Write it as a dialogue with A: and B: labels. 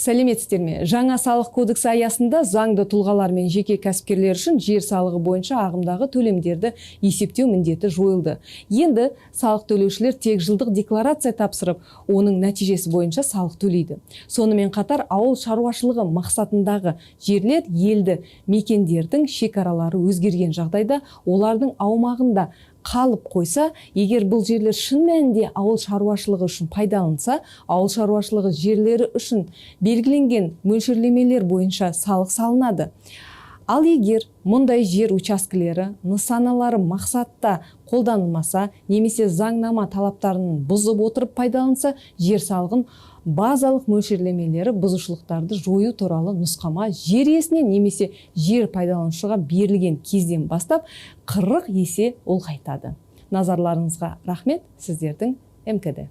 A: Сәлеметсіздер ме? Жаңа салық кодексі аясында заңды тұлғалар мен жеке кәсіпкерлер үшін жер салығы бойынша ағымдағы төлемдерді есептеу міндеті жойылды. Енді салық төлеушілер тек жылдық декларация тапсырып, оның нәтижесі бойынша салық төлейді. Сонымен қатар ауыл шаруашылығы мақсатындағы жерлер елді мекендердің шекаралары өзгерген жағдайда олардың аумағында қалып қойса, егер бұл жерлер шын мәнінде ауыл шаруашылығы үшін пайдаланса, ауыл шаруашылығы жерлері үшін белгіленген мөлшерлемелер бойынша салық салынады. Ал егер мұндай жер учаскелері нысаналары мақсатта қолданылмаса немесе заңнама талаптарын бұзып отырып пайдаланса, жер салығын базалық мөлшерлемелері бұзушылықтарды жою туралы нұсқама жер иесіне немесе жер пайдаланушыға берілген кезден бастап 40 есе ұлғайтады. Назарларыңызға рахмет, сіздердің МКД.